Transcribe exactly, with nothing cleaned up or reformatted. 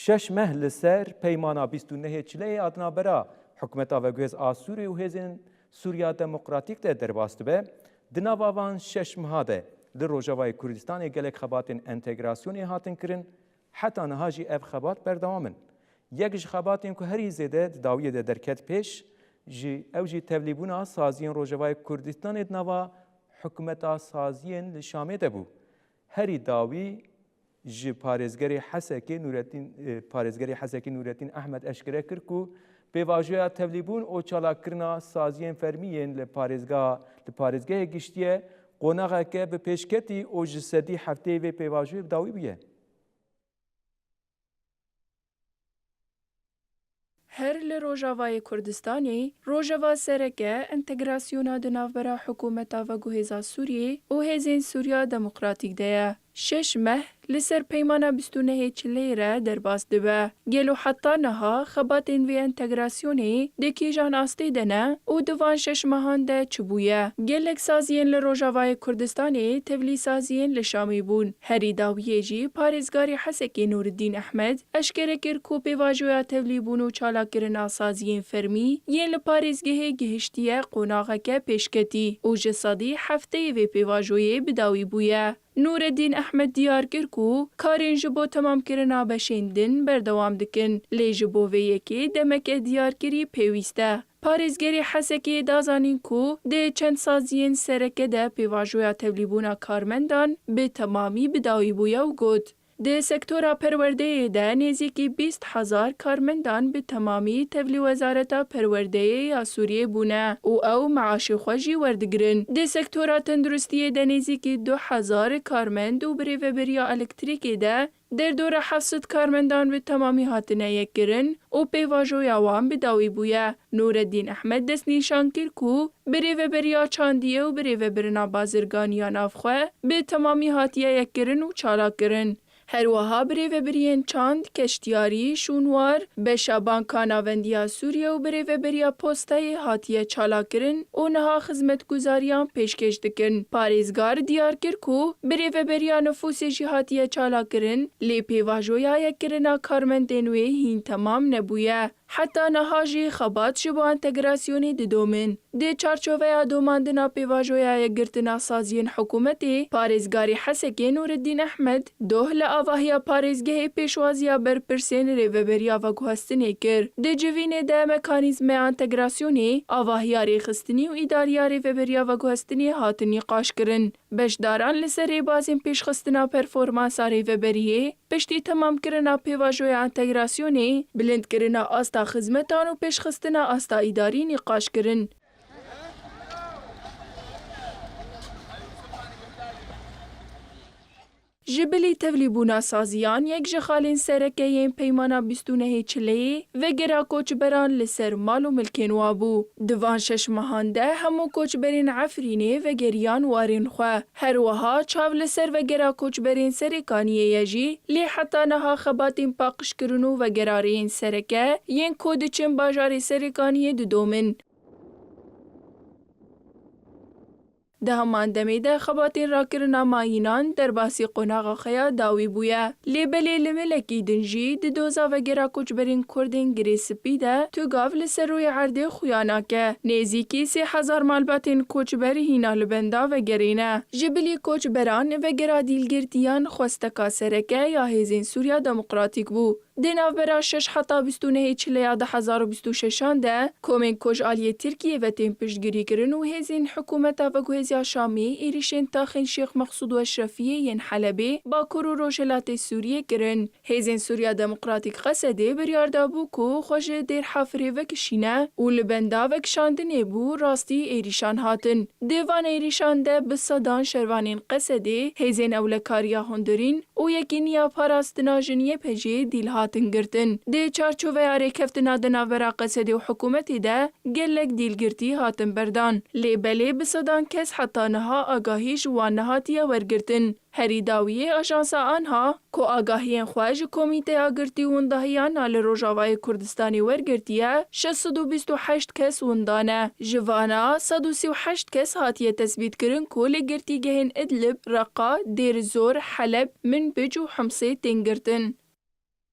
Şeş meh li ser peymana bîst û nehê Çileyê a di navbera Hikûmeta Veguhêz a Sûriyê û Hêzên Sûriya Demokratîk de derbas dibe. Di nava van şeş meha de li Rojavayê Kurdistanê gelek xebatên entegrasyonê hatin kirin, heta niha jî ev xebat berdewam in. Yek ji xebatên ku herî zêde di dawiyê de derket pêş, jî ew jî tevlîbûna saziyên Rojavayê Kurdistanê di nava hikûmeta saziyên li Şamê de bû. Herî dawî ji parêzgerê Hesekê Nûreddîn, e, parêzgerê Hesekê Nûreddîn Ehmed eşkere kir ku pêvajoya tevlîbûn û çalakirina saziyên fermî yên li parêzgeha, li parêzgehê giştiye qonaxeke bi pêşketî û ji sedî heftê vê pêvajoyê bi dawî bûye. Her li Rojavayê Kurdistanê, rojeva sereke entegrasyona di navbera Hikûmeta Veguhêza Sûriyê û Hêzên Sûriya Demokratîk de ye. Şeş meh li ser peymana bîst û nehê Çileyê re derbas dibe. Gelo heta niha xebatên vê entegrasyonê di kîjan astê de ne û di van şeş mehan de çi bûye? Gelek saziyên li Rojavayê Kurdistanê tevlî saziyên li Şamê bûn. Herî dawiyê jî parêzgarê Hesekê Nûreddîn Ehmed eşkere kir ku pêvajoya tevlîbûn û çalakirina saziyên fermî yên li parêzgehê gihiştiye qonaxeke pêşketî û ji sedî hefteyê vê pêvajoyê bi dawî bûye. Nûreddîn Ehmed diyar kir ku karên ji bo temamkirina beşên din berdewam dikin, lê ji bo vê yekê demeke diyarkirî pêwîst e. Parêzgerê Hesekê da zanîn ku di çend saziyên sereke de pêvajoya tevlîbûna karmendan bi temamî bi dawî bûye û got, di sektora perwerdeyê de nêzîkî bîst hezar karmendan bi temamî tevlî Wezareta Perwerdeyê ya Sûriyê bûne û ew meaşê xwe jî werdigirin. Di sektora tenduristiyê de nêzîkî du hezar karmend û birêveberiya elektrîkê de derdora heft sed karmendan bi temamî hatine yekkirin û pêvajoya wan bi dawî bûye. Nûreddîn Ehmed destnîşan kir ku birêveberiya çandiyê û birêvebirina bazirganî ya navxwe bi temamî hatiye yekkirin û çalakkirin. Her wiha birêvebiriyên çand, keştiyarî, şûnwar, beşa Banka Navendiya Sûriyê û birêveberiya postayê hatiye çalakkirin û niha xizmetguzariyan pêşkêş dikin. Parêzgar diyar kir ku birêveberiya nifûsê jî hatiye çalakkirin, lê pêvajoya yekkirina karmendên wê hîn temam nebûye. Heta niha jî xebat ji bo entegrasyonê didomin. Di çarçoveya domandina pêvajoya yekgirtina saziyên hikûmetê, parêzgarê Hesekê Nûreddîn Ehmed doh li avahiya parêzgehê pêşwaziya berpirsên Rêveberiya Veguhestinê kir. Di civînê de mekanîzmeya entegrasyonê, avahiya rêxistinî û îdariya Rêveberiya Veguhestinê hatin nîqaşkirin. Beşdaran li ser rêbazên pêşxistina performansa rêveberiyê, piştî temamkirina pêvajoya entegrasyonê, bilindkirina asta xizmetan û pêşxistina asta îdarî nîqaş kirin. Ji bilî tevlîbûna saziyan yek ji xalên sereke yên Peymana bîst û nehê Çileyê vegera koçberan li ser mal û milkên wa bû. Di van şeş mehan de hemû koçberên Efrînê vegeriyan warên xwe. Her wiha çav li ser vegera koçberên Serêkaniyê ye jî, lê heta niha xebatên paqijkirin û vegerariyên sereke yên ku diçin bajarê Serêkaniyê didomin. Di heman demê de xebatên rakirina mayînan derbasî qonaxa xwe ya dawî bûye. Lê belê li milekî din jî di doza vegera koçberên Kurdên Girê Spî de tu gav li ser rûyê erdê xuya nake. Nêzîkî sê hezar malbatên koçber hîna li benda vegerê ne. Ji bilî koçberan vegera dîlgirtiyan xwesteka sereke ya Hêzên Sûriya Demokratîk bû. Di navbera şeş heta bîst û nehê Çileya du hezar û bîst û şeşan de komên ku ji aliyê Tirkiyê ve tên piştgirîkirin û hêzên hikûmeta veguhêziya Şamê êrîşên taxên Şêx Mexsûd û Eşrefiyê yên Helebê, Bakur û Rojhilatê Sûriyê kirin. Hêzên Sûriya Demokratîk Qesedê biryar dabû ku xwe ji Dêr Hefirê vekişîne û li benda vekişandinê bû rastî êrîşan hatin. Di van êrîşan de bi sedan şervanên Qesedê, hêzên ewlekariya hundirîn û Yekîniya Parastina Jin Y P J'ê dîl hatin girtin. Di çarçoveya rêkeftina di navbera Qesedê û hikûmetê de gelek dîlgirtî hatin berdan. Lê belê bi sedan kes heta niha agahî ji wan nehatiye wergirtin. Herî dawiyê ajansa Anha, ku agahiyên xwe ji Komîteya Girtî û Windahiyan a li Rojavayê Kurdistanê wergirtiye, şeş sed û bîst û heşt kes winda ne. Ji vana sed û sî û heşt kes hatiye tesbîtkirin ku li girtîgehên Idlib, Reqa, Dêr Zor, Heleb, Minbic û Himsê tên girtin.